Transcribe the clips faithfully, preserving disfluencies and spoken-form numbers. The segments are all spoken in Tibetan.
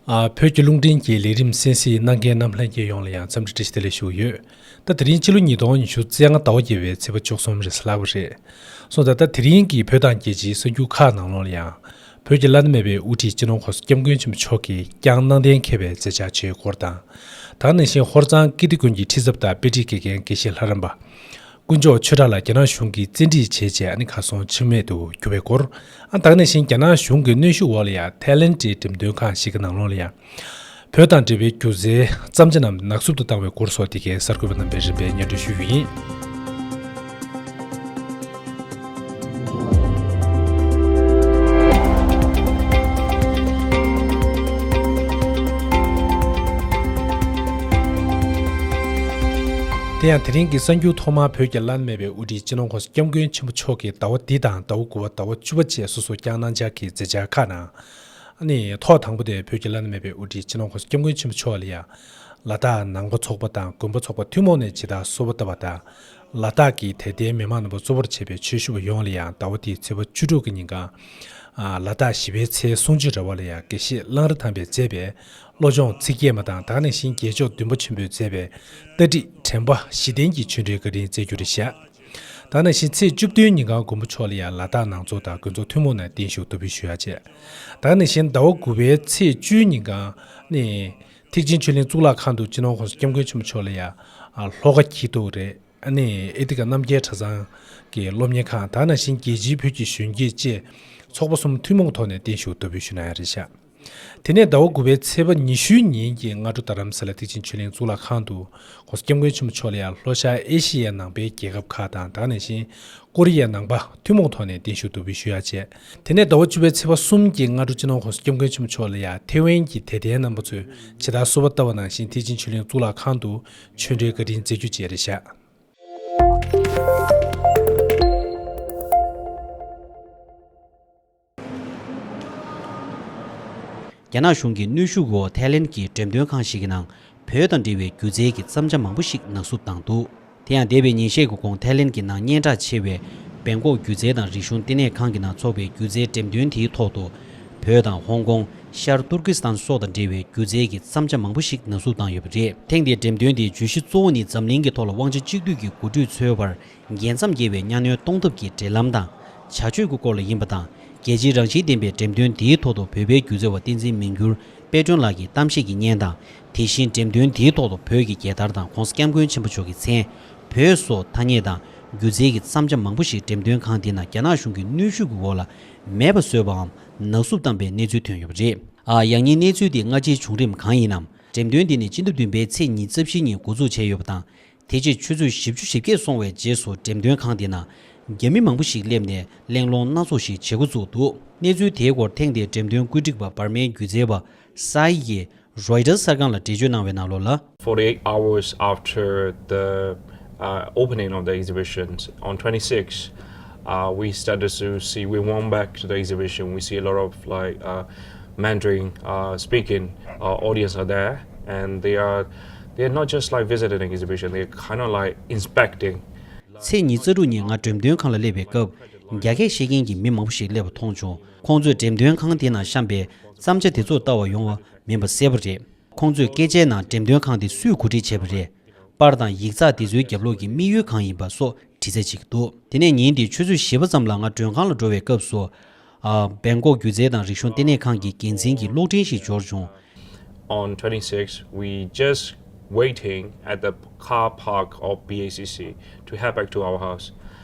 ཨ། བོད་ཀྱི་རླུང་འཕྲིན་གྱི་ལས་རིམ་གསན་གཟིགས་གནང་མཁན་རྣམས་ལྷན་རྒྱས་ཡོངས་ལ་ཡང་འཚམས་འདྲི་བཀྲ་ཤིས་བདེ་ལེགས་ཞུ་གི་ཡོད། ད་དེ་རིང་ཕྱི་ལོ་ཉིས་སྟོང་ཉི་ཤུ་རྩ་ལྔ་ཟླ་བ་བརྒྱད་པའི་ཚེས་པ་བཅུ་གསུམ་རེད་ཟེར་ལབ་པ་རེད། སོང་ཙང་ད་དེ་རིང་གི་བོད་དང་རྒྱལ་སྤྱིའི་གསར་འགྱུར་ཁག་ནང་ལོགས་ལ་ཡང་། བོད་ཀྱི་བླ་ན་མེད་པའི་དབུ་ཁྲིད་སྤྱི་ནོར་༸གོང་ས་༸སྐྱབས་མགོན་ཆེན་པོ་མཆོག་གིས་བསྐྱངས་གནང་གཏན་འཁེལ་བའི་མཛད་འཆར་བཅས་སྐོར་དང་། ད་ག་ནང་བཞིན་ཧོར་གཙང་ཀིརྟི་དགོན་གྱི་ཁྲི་ཚབ་དང་དཔེ་ཁྲིད་དགེ་རྒན་དགེ་བཤེས་ལྷ་རམས་པ། དཀོན་མཆོག་ཆོས་གྲགས་ལགས་རྒྱ་ནག་གཞུང་གིས་བཙན་ཁྲིད་བྱས་རྗེས་ཨ་ནི་གར་སོང་ཆིང་མེད་དུ་གྱུར་བའི་སྐོར། ཨ། ད་ག་ནང་བཞིན་རྒྱ་ནག་གཞུང་གི་གནོན་ཤུགས་འོག་ལ་ཡང་ཐའི་ལེན་ཌའི་འགྲེམས་སྟོན་ཁང་ཞིག་གི་ནང་ལོགས་ལ་ཡང་། བོད་དང་འབྲེལ་བའི་སྒྱུ་རྩལ་བརྩམས་ཆོས་རྣམས་ནག་བསུབ་ཏུ་བཏང་བའི་སྐོར་སོགས་དེ་གའི་གསར་འགོད་པ་རྣམ་པས་རིམ་པས་སྙན་སྒྲོན་ཞུས་པ་ཡིན། དེ་ཡང་དེ་རིང་གི་གསར་འགྱུར་ཐོག་མར་བོད་ཀྱི་བླ་ན་མེད་པའི་དབུ་ཁྲིད་སྤྱི་ནོར་༸གོང་ས་༸སྐྱབས་མགོན་ཆེན་པོ་མཆོག་གིས་ཟླ་བ་འདི་དང་ཟླ་བ་དགུ་པ་ཟླ་བ་བཅུ་པ་བཅས་སོ་སོ་བསྐྱངས་གནང་འཆར་གྱི་མཛད་འཆར་ཁག་ནང་། ཨ་ནི་ཐོག་དང་པོ་དེ་བོད་ཀྱི་བླ་ན་མེད་པའི་དབུ་ཁྲིད་སྤྱི་ནོར་༸གོང་ས་༸སྐྱབས་མགོན་ཆེན་པོ་མཆོག་ལ་ཡང་། ལ་དྭགས་ནང་པ་ཚོགས་པ་དང་དགོན་པ་ཚོགས་པ་ཐུན་མོང་ནས་ཇི་ལྟར་གསོལ་བ་བཏབ་པ་དང་། ལ་དྭགས་ཀྱི་དད་ལྡན་མི་མང་རྣམ་པ་གཙོ་བོར་བྱས་པའི་ཆོས་ཞུ་བ་ཡོངས་ལ་ཡང་ཟླ་བ་འདིའི་ཚེས་པ་བཅུ་དྲུག་གི་ཉིན་གང་། ཨ། ལ་དྭགས་བཞི་པའི་ཚལ་སྲུང་བྱེད་ར་བ་ལ་ཡང་དགེ་བཤེས་གླང་རི་ཐང་པས་མཛད་པའི་བློ་སྦྱོང་ཚིག་བརྒྱད་མ་དང་ད་ག་ནང་བཞིན་རྒྱལ་མཆོག་བདུན་པ་ཆེན་པོས་མཛད་པའི་ཏ་ཏིག་དྲན་པ་བཞི་ལྡན་གྱི་ཆོས་འབྲེལ་བཀའ་དྲིན་སྩལ་རྒྱུ་རེད་བཞག་ད་ག་ནང་བཞིན་ཚེས་བཅུ་བདུན་ཉིན་གང་མགོན་པོ་མཆོག་ལ་ཡང་ལ་དྭགས་ནང་ཚོགས་དང་དགོན་ཚོགས་ཐུན་མོང་ནས་བརྟན་བཞུགས་བསྟར་འབུལ་ཞུ་ཡ་བཅས། ད་ག་ནང་བཞིན་ཟླ་བ་དགུ་པའི་ཚེས་བཅུའི་ཉིན་གང་ནས་ཐེག་ཆེན་ཆོས་གླིང་གཙུག་ལག་ཁང་དུ་སྤྱི་ནོར་༸གོང་ས་༸སྐྱབས་མགོན་ཆེན་པོ་མཆོག་ལ་ཡང་ལྷོ་ཁ་སྐྱིད་སྡུག་རེད། ཨ་ནི་ཨེ་ཏི་ཀ་རྣམ་རྒྱལ་གྲྭ་ཚང་གི་སློབ་གཉེར་ཁང་ད་ག་ནང་བཞིན་རྒྱལ་སྤྱིའི་བོད་ཀྱི་གཞོན་སྐྱེས་བཅས་ཚོགས་པ་གསུམ་ཐུན་མོང་ཐོག་ནས་བརྟན་བཞུགས་བསྟར་འབུལ་ཞུ་གནང་ཡ་རེད་བཞག་དེ་ནས་ཟླ་བ་དགུ་པའི་ཚེས་པ་ཉི་ཤུའི་ཉིན་གྱི་སྔ་དྲོ་རྡ་རམ་ས་ལ་ཐེག་ཆེན་ཆོས་གླིང་གཙུག་ལག་ཁང་དུ་༸གོང་ས་༸སྐྱབས་མགོན་ཆེན་པོ་མཆོག་ལ་ཡང་ལྷོ་ཤར་ཨེ་ཤི་ཡའི་ནང་པའི་རྒྱལ་ཁབ་ཁག་དང་ད་ག་ནང་བཞིན་ཀོ་རི་ཡའི་ནང་པ་ཐུན་མོང་ཐོག་ནས་བརྟན་བཞུགས་བསྟར་འབུལ་ཞུ་ཡ་བཅས། དེ་ནས་ཟླ་བ་བཅུ་པའི་ཚེས་པ་གསུམ་གྱི་སྔ་དྲོ་སྤྱི་ནོར་༸གོང་ས་༸སྐྱབས་མགོན་ཆེན་པོ་མཆོག་ལ་ཡང་ཐེ་ཝན་གྱི་དད་ལྡན་རྣམ་པ་ཚོས་ཇི་ལྟར་གསོལ་བ་བཏབ་པ་ནང་བཞིན་ཐེག་ཆེན་ཆོས་གླིང་གཙུག་ལག་ཁང་དུ་ཆོས་འབྲེལ་བཀའ་དྲིན་སྩལ་རྒྱུ་བཅས་རེད་བཞག་རྒྱ་ནག་གཞུང་གི་གནོན་ཤུགས་འོག་ཐའི་ལེན་གྱི་འགྲེམས་སྟོན་ཁང་ཞིག་གི་ནང་བོད་དང་འབྲེལ་བའི་སྒྱུ་རྩལ་གྱི་བརྩམས་བྱ་མང་པོ་ཞིག་ནག་བསུབ་བཏང་འདུག་དེ་ཡང་འདས་པའི་ཉིན་ཤས་ཀྱི་གོང་ཐའི་ལེན་གྱི་ནང་སྙན་གྲགས་ཆེ་བའི་བེང་ཀོག་སྒྱུ་རྩལ་དང་རིག་གཞུང་ལྟེ་གནས་ཁང་གི་ནང་འཚོགས་པའི་སྒྱུ་རྩལ་འགྲེམས་སྟོན་དེའི་ཐོག་ཏུ་བོད་དང་ཧོང་ཀོང་། ཤར་ཏུར་ཀི་སི་ཐན་སོགས་དང་འབྲེལ་བའི་སྒྱུ་རྩལ་གྱི་བརྩམས་བྱ་མང་པོ་ཞིག་ནག་བསུབ་བཏང་ཡོད་པ་རེད། ཐེངས་འདིའི་འགྲེམས་སྟོན་དེའི་བརྗོད་གཞི་གཙོ་བོ་ནི་འཛམ་གླིང་གི་ཐོག་ལ་དབང་ཆ་གཅིག་སྡུད་ཀྱི་འགོ་ཁྲིད་འཚོལ་བར་འགན་མཚམས་བཀལ་བའི་གཉའ་གནོན་གཏོང་ཐབས་ཀྱི་འབྲེལ་ལམ་དང་བྱ་སྤྱོད་ཀྱི་སྐོར་ལ་ཡིན་པ་དང་། རྒྱལ་སྤྱིའི་རང་བཞིན་ལྡན་པའི་འགྲེམས་སྟོན་འདིའི་ཐོག་ཏུ་བོད་པའི་སྒྱུ་རྩལ་བ་བསྟན་འཛིན་མི་འགྱུར་དཔལ་སྒྲོན་ལགས་ཀྱི་གཏམ་བཤད་ཀྱི་བརྙན་དང་། དེ་བཞིན་འགྲེམས་སྟོན་འདིའི་ཐོག་ཏུ་བོད་ཀྱི་རྒྱལ་དར་དང་༸གོང་ས་༸སྐྱབས་མགོན་ཆེན་པོ་མཆོག་གི་མཚན། བོད་སོགས་ཐ་སྙད་དང་སྒྱུ་རྩལ་གྱི་བརྩམས་བྱ་མང་པོ་ཞིག་འགྲེམས་སྟོན་ཁང་འདི་ནང་རྒྱ་ནག་གཞུང་གི་གནོན་ཤུགས་ཀྱི་འོག་ལ་མེད་པ་བཟོས་པའམ་ནག་བསུབ་བཏང་པའི་གནས་ཚུལ་ཐོན་ཡོད་པ་རེད། ཨ། ཡང་སྙིང་གནས་ཚུལ་འདི་སྔ་ཕྱིའི་བྱུང་རིམ་གང་ཡིན་ནམ། འགྲེམས་སྟོན་འདི་ནི་སྤྱི་ཟླ་བདུན་པའི་ཚེས་ཉི་ཤུ་རྩ་བཞི་ཉིན་འགོ་འཛུགས་བྱས་ཡོད་པ་དང་། དེ་རྗེས་ཆུ་ཚོད་བཞི་བཅུ་ཞེ་བརྒྱད་སོང་བའི་རྗེས་སུ་འགྲེམས་སྟོན་ཁང་དེ་ནང་རྒྱ་མི་མང་པོ་ཞིག་སླེབས་ནས་གླེང་སློང་སྣ་ཚོགས་ཤིག་བྱེད་འགོ་བཙུགས་འདུག་གནས་ཚུལ་དེའི་སྐོར་ཐེངས་འདིའི་འགྲེམས་སྟོན་བཀོད་སྒྲིག་པ་འབར་མའི་སྒྱུ་རྩལ་བ་སའི་ཡིས་རོའི་ཊར་གསར་ཁང་ལ་འགྲེལ་བརྗོད་གནང་བའི་ནང་ལོགས་ལ། Forty-eight hours after the uh, opening of the exhibitions on twenty-six, uh, we started to see, we went back to the exhibition, we see a lot of like uh, Mandarin uh, speaking uh, audience are there, and they are they're not just like visiting the exhibition, they're kind of like inspecting. ཚེས་ཉི་ཤུ་རྩ་དྲུག་ཉིན་ང་འགྲེམས་སྟོན་ཁང་ལ་སླེབས་པའི་སྐབས། རྒྱ་སྐད་བཤད་མཁན་གྱི་མི་མང་པོ་ཞིག་སླེབས་པ་མཐོང་བྱུང་། ཁོང་ཚོས་འགྲེམས་སྟོན་ཁང་དེ་ནང་བཤམས་པའི་བརྩམས་བྱ་དེ་ཚོར་ལྟ་བར་ཡོང་བ་མིན་པ་གསལ་པོ་རེད། ཁོང་ཚོས་སྐད་ཆའི་ནང་འགྲེམས་སྟོན་ཁང་དེ་སུས་གོ་སྒྲིག་བྱས་པ་རེད། པར་དང་ཡིག་ཚགས་དེ་ཚོའི་རྒྱབ་ལོགས་ཀྱི་དམིགས་ཡུལ་གང་ཡིན་པ་སོགས་དྲི་རྩད་བྱེད་ཀྱི་འདུག་དེ་ནས་ཉིན་དེའི་ཆུ་ཚོད་བཞི་པ་ཙམ་ལ་ང་མགྲོན་ཁང་ལ་འགྲོ་བའི་སྐབས་སུ། ཨ། བེང་ཀོག་སྒྱུ་རྩལ་དང་རིག་གཞུང་ལྟེ་གནས་ཁང་གི་འགན་འཛིན་གྱི་གློག་འཕྲིན་ཞིག་འབྱོར་བྱུང་། On twenty-six, we just waiting at the car park of B A C C to head back to our house.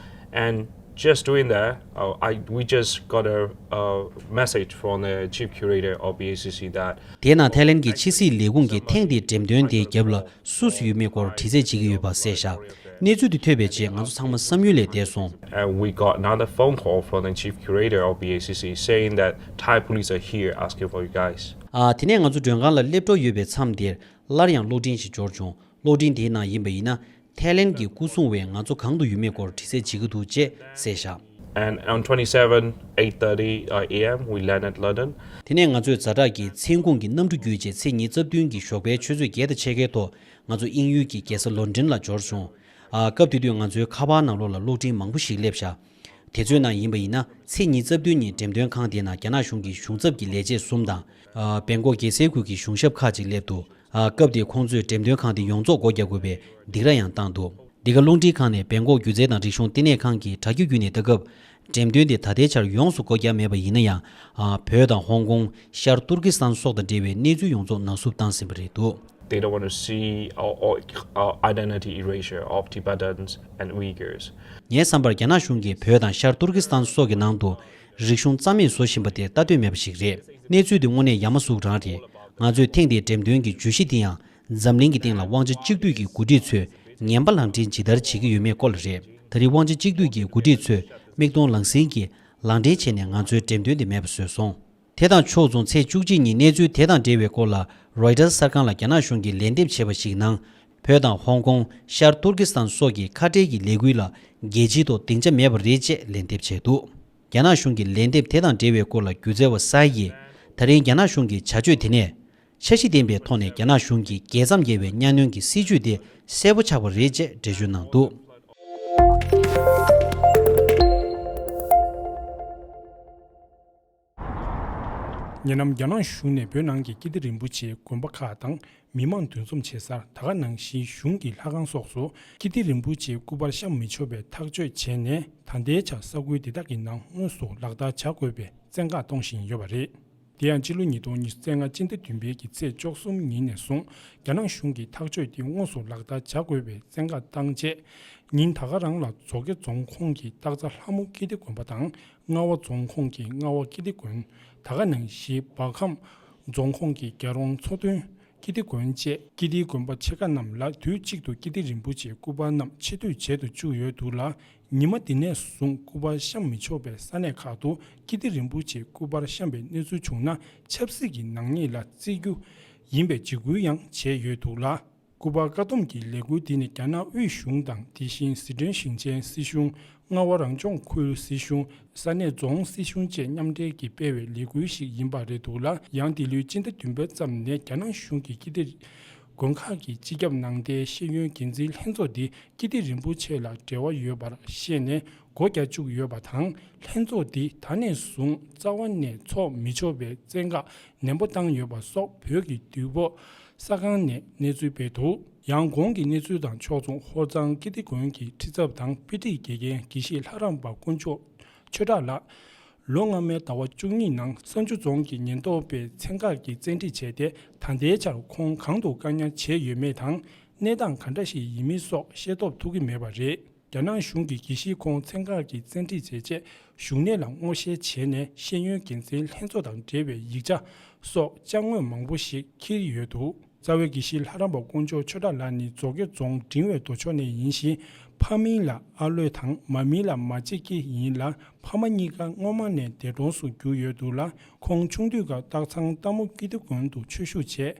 And just doing that, uh, I we just got a, a message from the chief curator of B A C C that དེ་ནང་ཐའི་ལན་གྱི་ཕྱི་སྲིད་ལས་ཁུངས་ཀྱིས་ཐེངས་འདིའི་འགྲེམས་སྟོན་དེའི་རྒྱབ་ལ་སུ་སུ་ཡོད་མེད་སྐོར་དྲི་རྩད་བྱེད་ཀྱི་ཡོད་པ་གསལ་བཞག་གནས་ཚུལ་དེ་ཐོས་པའི་རྗེས་ང་ཚོ་ཚང་མ་བསམ་ཡུལ་ལས་འདས་སོང་། And we got another phone call from the chief curator of B A C C saying that Thai police are here asking for you guys. ཨ། དེ་ནས་ང་ཚོ་མགྲོན་ཁང་ལ་སླེབས་འགྲོ་ཡོད་པའི་མཚམས་དེར་སླར་ཡང་གློག་འཕྲིན་ཞིག་འབྱོར་བྱུང་། གློག་འཕྲིན་དེའི་ནང་ཡིན་པ་ཡིན་ན། ཐའི་ལན་གྱི་སྐུ་སྲུང་བས་ང་ཚོ་གང་དུ་ཡོད་མེད་སྐོར་དྲི་རྩད་བྱེད་ཀྱི་འདུག་ཅེས་གསལ་བཞག And on twenty-seven, eight thirty, uh, A M, we landed London. དེ་ནས་ང་ཚོས་ཛ་དྲག་གི་མཚན་གུང་གི་གནམ་གྲུ་བརྒྱུད་རྗེས་ཚེས་ཉི་ཤུ་རྩ་བདུན་གྱི་ཞོགས་པའི་ཆུ་ཚོད་བརྒྱད་དང་ཕྱེད་ཀའི་ཐོག་ང་ཚོ་དབྱིན་ཡུལ་གྱི་རྒྱལ་ས་ལོན་ཌོན་ལ་འབྱོར་བྱུང་། ཨ། སྐབས་དེ་དུས་ང་ཚོའི་ཁ་པར་ནང་ལོགས་ལ་གློག་འཕྲིན་མང་པོ་ཞིག་སླེབས་བཞག་དེ་ཚོའི་ནང་ཡིན་པ་ཡིན་ན། ཚེས་ཉི་ཤུ་རྩ་བདུན་ཉིན་འགྲེམས་སྟོན་ཁང་དེའི་ནང་རྒྱ་ནག་གཞུང་གི་གཞུང་ཚབ་ཀྱི་ལས་བྱེད་གསུམ་དང་ ཨ། བེང་ཀོག་རྒྱལ་སའི་ཁུལ་གྱི་གཞུང་ཞབས་ཁག་ཅིག་སླེབས་འདུག་ཨ། སྐབས་དེར་ཁོང་ཚོས་འགྲེམས་སྟོན་ཁང་དེ་ཡོངས་རྫོགས་སྒོ་རྒྱག་དགོས་པའི་སྡིགས་ར་ཡང་བཏང་འདུག་འདི་ག་རླུང་འཕྲིན་ཁང་ནས་བེང་ཀོག་སྒྱུ་རྩལ་དང་རིག་གཞུང་བསྟི་གནས་ཁང་གི་དྲ་རྒྱ་བརྒྱུད་ནས་ལྟ་སྐབས། འགྲེམས་སྟོན་དེ་ད་ལྟའི་ཆར་ཡོངས་སུ་སྒོ་བརྒྱབ་མེད་པ་ཡིན་ན་ཡང་། ཨ། བོད་དང་ཧོང་ཀོང་། ཤར་ཏུར་ཀི་སི་ཐན་སོགས་དང་འབྲེལ་བའི་གནས་ཚུལ་ཡོངས་རྫོགས་ནང་བསུབ་བཏང་ཟིན་པ་རེད་འདུག They don't want to see or, or, or identity erasure of Tibetans and Uyghurs. ངའི་བསམ་པར་རྒྱ་ནག་གཞུང་གིས་བོད་དང་ཤར་ཏུར་ཀི་སི་ཐན་སོགས་ཀྱི་ནང་དུ་རིག་གཞུང་རྩ་མེད་བཟོ་བཞིན་པ་དེར་ལྟ་འདོད་མེད་པ་ཞིག་རེད། གནས་ཚུལ་འདི་དངོས་གནས་ཡ་མ་ཟུག་རང་རེད། ང་ཚོས་ཐེངས་འདིའི་འགྲེམས་སྟོན་གྱི་བརྗོད་གཞི་འདི་ཡང་། འཛམ་གླིང་གི་སྟེང་ལ་དབང་ཆ་གཅིག་སྡུད་ཀྱི་འགོ་ཁྲིད་ཚོས་ངན་པ་ལག་འབྲེལ་ཇི་ལྟར་བྱེད་ཀྱི་ཡོད་མེད་སྐོར་ལ་རེད། ད་རེས་དབང་ཆ་གཅིག་སྡུད་ཀྱི་འགོ་ཁྲིད་ཚོས་མིག་མཐོང་ལག་ཟིན་གྱིས་ལག་འབྲེལ་བྱས་ནས་ང་ཚོའི་འགྲེམས་སྟོན་དེ་མེད་པ་བཟོས་སོང་། དེ་དང་ཕྱོགས་མཚུངས་ཚེས་བཅུ་གཅིག་ཉིན་གནས་ཚུལ་དེ་དང་འབྲེལ་བའི་སྐོར་ལ་རོའི་ཊར་གསར་ཁང་ལ་རྒྱ་ནག་གཞུང་གིས་ལན་འདེབས་བྱས་པར་གཞིགས་ན། བོད་དང་ཧོང་ཀོང་། ཤར་ཏུར་ཀི་སི་ཐན་སོགས་ཀྱི་ཁ་བྲལ་གྱི་ལས་འགུལ་ལ་རྒྱལ་སྤྱིའི་ཐོག་སྡིངས་ཆ་མེད་པ་རེད་ཅེས་ལན་འདེབས་བྱས་འདུག་རྒྱ་ནག་གཞུང་གི་ལན་འདེབས་དེ་དང་འབྲེལ་བའི་སྐོར་ལ་སྒྱུ་རྩལ་བ་སའེ་ཡིས། ད་རིང་རྒྱ་ནག་གཞུང་གི་བྱ་སྤྱོད་དེ་ནས། འཆར་གཞི་ལྡན་པའི་ཐོག་ནས་རྒྱ་ནག་གཞུང་གིས་རྒྱལ་མཚམས་བརྒལ་བའི་གཉའ་གནོན་གྱི་སྲིད་བྱུས་དེ་གསལ་པོ་ཆགས་པ་རེད་ཅེས་འགྲེལ་བརྗོད་གནང་འདུག་ཉེ་ལམ་རྒྱ་ནག་གཞུང་ནས་བོད་ནང་གི་ཀིརྟི་རིན་པོ་ཆེའི་དགོན་པ་ཁག་དང་མི་མང་འདུ་འཛོམས་བྱེད་སར། ད་ག་ནང་བཞིན་གཞུང་གི་ལྷ་ཁང་སོགས་སུ་ཀིརྟི་རིན་པོ་ཆེའི་སྐུ་པར་བཤམས་མི་ཆོག་པའི་ཐག་གཅོད་བྱས་ནས། ད་ལྟའི་ཆར་ས་ཁུལ་དེ་དག་གི་ནང་དངོས་སུ་ལག་བསྟར་བྱ་དགོས་པའི་བཙན་བཀའ་གཏོང་བཞིན་ཡོད་པ་རེད། དེ་ཡང་ཕྱི་ལོ་ཉིས་སྟོང་ཉི་ཤུ་རྩ་ལྔ་སྤྱི་ཟླ་བདུན་པའི་གི་ཚེས་བཅུ་གསུམ་ཉིན་ནས་བཟུང་རྒྱ་ནག་གཞུང་གིས་ཐག་གཅོད་དེ་དངོས་སུ་ལག་བསྟར་བྱ་དགོས་པའི་བཙན་བཀའ་བཏང་རྗེས། ཉིན་ད་ག་རང་ལ་མཛོ་སྐྱེས་རྫོང་ཁོངས་ཀྱི་སྟག་ཚང་ལྷ་མོ་ཀིརྟི་དགོན་པ་དང་། རྔ་བ་རྫོང་ཁོངས་ཀྱི་རྔ་བ་ཀིརྟི་དགོན། ད་ག་ནང་བཞིན་འབར་ཁམས་རྫོང་ཁོངས་ཀྱི་རྒྱལ་རོང་མཚོ་སྟོན་ཀིརྟི་དགོན་བཅས་ཀིརྟིའི་དགོན་པ་ཆེ་ཁག་རྣམས་ལ་དུས་གཅིག་ཏུ་ཀིརྟི་རིན་པོ་ཆེའི་སྐུ་པར་རྣམས་ཕྱིར་སྡུད་བྱེད་དུ་བཅུག་ཡོད་འདུག་ལ། ཉི་མ་འདི་ནས་བཟུང་སྐུ་པར་བཤམས་མི་ཆོག་པའི་ས་གནས་ཁག་ཏུ་ཀིརྟི་རིན་པོ་ཆེའི་སྐུ་པར་བཤམས་པའི་གནས་ཚུལ་བྱུང་ན། ཆབ་སྲིད་ཀྱི་ནག་ཉེས་ལ་བརྩི་རྒྱུ་ཡིན་པའི་འཇིགས་སྐུལ་ཡང་བྱས་ཡོད་འདུག་ལ། སྐུ་པར་བཀག་སྡོམ་གྱི་ལས་འགུལ་འདི་ནི་རྒྱ་ནག་དབུས་གཞུང་དང་། དེ་བཞིན་ཟི་ཁྲོན་ཞིང་ཆེན་སྲིད་གཞུང་། རྔ་བ་རང་སྐྱོང་ཁུལ་སྲིད་གཞུང་། ས་གནས་རྫོང་སྲིད་གཞུང་བཅས་མཉམ་འབྲེལ་གྱིས་སྤེལ་བའི་ལས་འགུལ་ཞིག་ཡིན་པ་རེད་འདུག་ལ། ཡང་འདི་ལོའི་སྤྱི་ཟླ་བདུན་པའི་མཚམས་ནས་རྒྱ་ནག་གཞུང་གིས་ཀིརྟི་དགོན་ཁག་གི་སྤྱི་ཁྱབ་ནང་བསྟན་ཤེས་ཡོན་འགན་འཛིན་ལྷན་ཚོགས་འདི་ཀིརྟི་རིན་པོ་ཆེ་ལ་འབྲེལ་བ་ཡོད་པར་བཤད་ནས་སྒོ་རྒྱག་བཅུག་ཡོད་པ་དང་། ལྷན་ཚོགས་འདི་ད་ནས་བཟུང་རྩ་བ་ནས་འཚོགས་མི་ཆོག་པའི་བཙན་བཀའ་ནན་པོ་བཏང་ཡོད་པ་སོགས་བོད་ཀྱི་དུས་བབ་གསར་ཁང་ནས་གནས་ཚུལ་སྤེལ་འདུག་ཡང་གོང་གི་གནས་ཚུལ་དང་ཕྱོགས་མཚུངས་ཧོར་གཙང་ཀིརྟི་དགོན་གྱི་ཁྲི་ཚབ་དང་དཔེ་ཁྲིད་དགེ་རྒན་དགེ་བཤེས་ལྷ་རམས་པ་དཀོན་མཆོག་ཆོས་གྲགས་ལགས། ལོ་སྔ་མའི་ཟླ་བ་བཅུ་གཉིས་ནང་བསམ་ཆུ་རྫོང་གི་ཉེན་རྟོག་པས་ཚན་ཁག་གིས་བཙན་ཁྲིད་བྱས་ཏེ། ད་ལྟའི་ཆར་ཁོང་གང་དུ་བཀག་ཉར་བྱས་ཡོད་མེད་དང་། གནས་སྟངས་ག་འདྲ་ཞིག་ཡིན་མིན་སོགས་ཤེས་རྟོགས་ཐུབ་ཀྱི་མེད་པ་རེད། རྒྱ་ནག་གཞུང་གིས་དགེ་བཤེས་ཁོང་ཚན་ཁག་གིས་བཙན་ཁྲིད་བྱས་རྗེས་བཞུགས་གནས་ལ་སྔོག་བཤེར་བྱས་ནས་ཤེས་ཡོན་འགན་འཛིན་ལྷན་ཚོགས་དང་འབྲེལ་བའི་ཡིག་ཆ་སོགས་ཅ་དངོས་མང་པོ་ཞིག་འཁྱེར་ཡོད་འདུག་རྩ་བའི་དགེ་བཤེས་ལྷ་རམས་པ་དཀོན་མཆོག་ཆོས་གྲགས་ལགས་ནི་མཛོ་སྐྱེས་རྫོང་འབྲིང་བའི་མདོ་ཕྱོགས་ནས་ཡིན་ཞིང་། ཕ་མིང་ལ་ཨ་ལོས་དང་མ་མིང་ལ་མ་ཅེ་ཀེ་ཡིན་ལ། ཕ་མ་གཉིས་ཀ་སྔོན་མ་ནས་འདས་གྲོངས་སུ་གྱུར་ཡོད་འདུག་ལ། ཁོང་ཆུང་དུས་སྐབས་སྟག་ཚང་སྟག་མོ་ཀིརྟི་དགོན་དུ་ཆོས་ཞུགས་བྱས།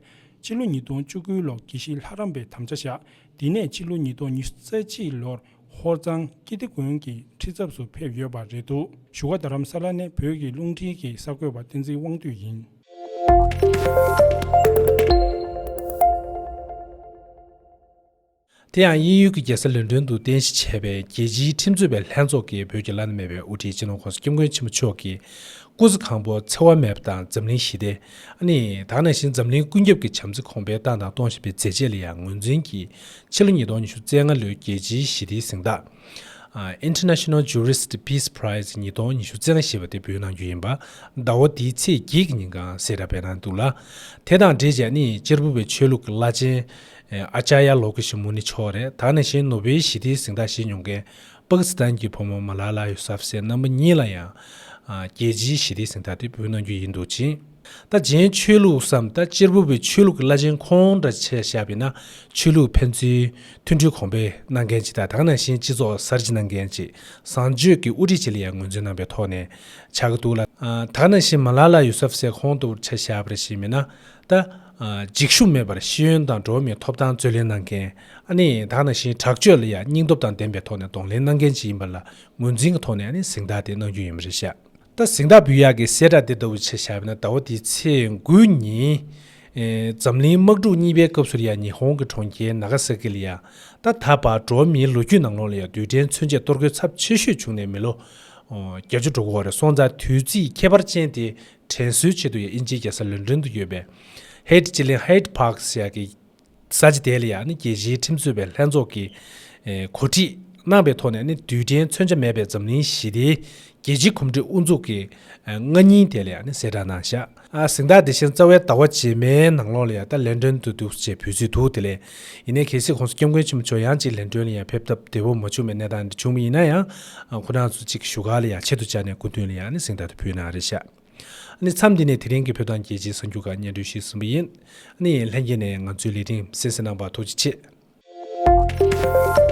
ཕྱི་ལོ་ཉིས་སྟོང་བཅུ་དགུ་ལོར་དགེ་བཤེས་ལྷ་རམས་པའི་དམ་བཅའ་བཞག་དེ་ནས་ཕྱི་ལོ་ཉིས་སྟོང་ཉི་ཤུ་རྩ་གཅིག་ལོར་ཧོར་གཙང་ཀིརྟི་དགོན་གྱི་ཁྲི་ཚབ་སུ་ཕེབས་ཡོད་པ་རེད་འདུག་བཞུགས་སྒར་རྡ་རམ་ས་ལ་ནས་བོད་ཀྱི་རླུང་འཕྲིན་གྱི་གསར་འགོད་པ་བསྟན་འཛིན་དབང་འདུས་ཡིན། དེ་ཡང་དབྱིན་ཡུལ་གྱི་རྒྱལ་ས་ལོན་ཌོན་དུ་རྟེན་གཞི་བྱས་པའི་རྒྱལ་སྤྱིའི་ཁྲིམས་རྩོད་པའི་ལྷན་ཚོགས་ཀྱིས་བོད་ཀྱི་བླ་ན་མེད་པའི་དབུ་ཁྲིད་སྤྱི་ནོར་༸གོང་ས་༸སྐྱབས་མགོན་ཆེན་པོ་མཆོག་གི་སྐུ་ཚེ་གང་པོར་འཚེ་བ་མེད་པ་དང་འཛམ་གླིང་ཞི་བདེ། ཨ་ནི་ད་ག་ནང་བཞིན་འཛམ་གླིང་ཀུན་ཁྱབ་ཀྱི་བྱམས་བརྩེ་གོང་འཕེལ་བཏང་དང་གཏོང་བཞིན་པའི་མཛད་རྗེས་ལ་ཡང་ངོས་འཛིན་གྱིས་ཕྱི་ལོ་ཉིས་སྟོང་ཉི་ཤུ་རྩ་ལྔ་ལོའི་རྒྱལ་སྤྱིའི་ཞི་བདེའི་གཟེངས་རྟགས། ཨ། International Jurist Peace Prize ཉིས་སྟོང་ཉི་ཤུ་རྩ་ལྔ་ཞེས་པ་དེ་འབུལ་གནང་རྒྱུ་ཡིན་པ་ཟླ་བ་འདིའི་ཚེས་བརྒྱད་ཀྱི་ཉིན་གང་གསལ་བསྒྲགས་སྤེལ་གནང་འདུག་ལ། དེ་དང་འབྲེལ་བྱས་ནས་གཅེར་བུ་པའི་ཆོས་ལུགས་ཀྱི་བླ་ཆེན་ཨ་ཅཱརྱ་ལོ་ཀེ་ཤི་མུ་ནི་མཆོག་རེད། ད་ག་ནང་བཞིན་ནོ་བེལ་ཞི་བདེའི་གཟེངས་རྟགས་བཞེས་མྱོང་མཁན་པ་ཀི་སི་ཐན་གྱི་བུ་མོ་མ་ལ་ལ་ཡུ་སབ་སེ་རྣམ་པ་གཉིས་ལ་ཡང་ཨ་རྒྱལ་སྤྱིའི་ཞི་བདེའི་གཟེངས་རྟགས་དེ་འབུལ་གནང་རྒྱུ་ཡིན་འདུག་ཅིང་། ད་གཞན་ཆོས་ལུགས་སམ་ད་གཅེར་བུ་པའི་ཆོས་ལུགས་ཀྱི་བླ་ཆེན་ཁོང་འདྲ་ཆ་བཞག་པ་ཡིན་ན་ཆོས་ལུགས་ཕན་ཚུན་མཐུན་སྒྲིལ་གོང་འཕེལ་གནང་མཁན་ཅིག་དང་། ད་ག་ནང་བཞིན་སྤྱི་ཚོགས་གསར་བརྗེ་གནང་མཁན་ཅིག་བཟང་སྤྱོད་ཀྱི་དབུ་ཁྲིད་ཅིག་ལ་ཡང་ངོས་འཛིན་གནང་པའི་ཐོག་ནས་ཆགས་ཀྱི་འདུག་ལ། ཨ། ད་ག་ནང་བཞིན་མ་ལ་ལ་ཡུ་སབ་སེ་ཁོང་ལྟ་བུར་ཆ་བཞག་པ་རེ་ཞིག་མིན་ན་ད། ཨ། འཇིགས་ཞུམ་མེད་པར་ཤེས་ཡོན་དང་འགྲོ་བ་མིའི་ཐོབ་ཐང་རྩོད་ལེན་གནང་མཁན། ཨ་ནི་ད་ག་ནང་བཞིན་དྲག་སྤྱོད་ལ་ཡང་སྙིང་སྟོབས་དང་ལྡན་པའི་ཐོག་ནས་གདོང་ལེན་གནང་མཁན་ཅིག་ཡིན་པ་ལ་ངོས་འཛིན་གྱི་ཐོག་ནས་ཨ་ནི་གཟེངས་རྟགས་དེ་གནང་རྒྱུ་ཡིན་པ་རེད་ཤག་ད་གཟེངས་རྟགས་འབུལ་ཡག་གི་གསལ་བསྒྲགས་དེ་ལྟ་བུ་ཆ་བཞག་པ་ན་ཟླ་བ་འདིའི་ཚེས་དགུ་ཉིན། ཨེ། འཛམ་གླིང་དམག་འཁྲུག་གཉིས་པའི་སྐབས་སུ་ཡང་ཉི་ཧོང་གི་གྲོང་ཁྱེར་ནཱ་ག་ས་ཀི་ལ་ཡང་ད་ད་བར་འགྲོ་བ་མིའི་ལོ་རྒྱུས་ནང་ལོགས་ལ་ཡང་རྡུལ་ཕྲན་མཚོན་ཆས་གཏོར་རྒོལ་ཚབས་ཆེ་ཤོས་བྱུང་ནས་མི་ལོ་ བརྒྱད་ཅུ་འགྲོ་གི་ཡོད་རེད། སོང་ཙང་དུས་ཚིགས་ཁྱད་པར་ཅན་དེ་དྲན་གསོའི་ཆེད་དུ་ཡང་དབྱིན་ཇིའི་རྒྱལ་ས་ལོན་ཌོན་དུ་ཡོད་པའི་Hyde Park ཟེར་ཡག་གི་ས་ཆ་དེ་ལ་ཡང་ནི་རྒྱལ་སྤྱིའི་ཁྲིམས་རྩོད་པའི་ལྷན་ཚོགས་ཀྱིས་ཨེ་གོ་སྒྲིག་གནང་པའི་ཐོག་ནས་ནི་རྡུལ་ཕྲན་མཚོན་ཆ་མེད་པའི་འཛམ་གླིང་ཞི་བདེའི་རྒྱལ་སྤྱིའི་གོམས་འདྲིས་དབུ་འཛུགས་ཀྱི་ཨེ་སྔ་ཉིན་དེ་ལ་ཡང་ནི་གསལ་བསྒྲགས་གནང་བཞག་ཨ་གཟེངས་རྟགས་དེ་བཞིན་རྩ་བའི་ཟླ་བ་རྗེས་མའི་ནང་ལོགས་ལ་ཡང་ད་ལོན་ཌོན་དུ་འདུག་ཅེས་འབོད་ཚིག་འདུག་དེ་ལས་ཡིན་ནའི་གལ་སྲིད་༸གོང་ས་༸སྐྱབས་མགོན་ཆེན་པོ་མཆོག་ཡང་ཅིག་ལོན་ཌོན་ལ་ཡང་ཕེབས་ཐབས་བདེ་པོ་མ་བྱུང་བའི་གནས་སྟངས་འདི་བྱུང་བ་ཡིན་ན་ཡང་ཁོ་རང་ཚོ་ཅིག་བཞུགས་སྒར་ལ་ཡང་ཆེད་དུ་བཅར་ནས་སྐུ་མདུན་ལ་ཡང་ནི་གཟེངས་རྟགས་དེ་ཕུལ་གནང་རེད་ཤག་ཨ་ནི་མཚམས་འདི་ནས་དེ་རིང་གི་བོད་དང་རྒྱལ་སྤྱིའི་གསར་འགྱུར་ཁག་སྙན་སྒྲོན་ཞུས་ཟིན་པ་ཡིན། ཨ་ནི་ལྷན་རྒྱས་ནས་ང་ཚོའི་ལས་རིམ་གསན་གཟིགས་གནང་བར་ཐུགས་རྗེ་ཆེ།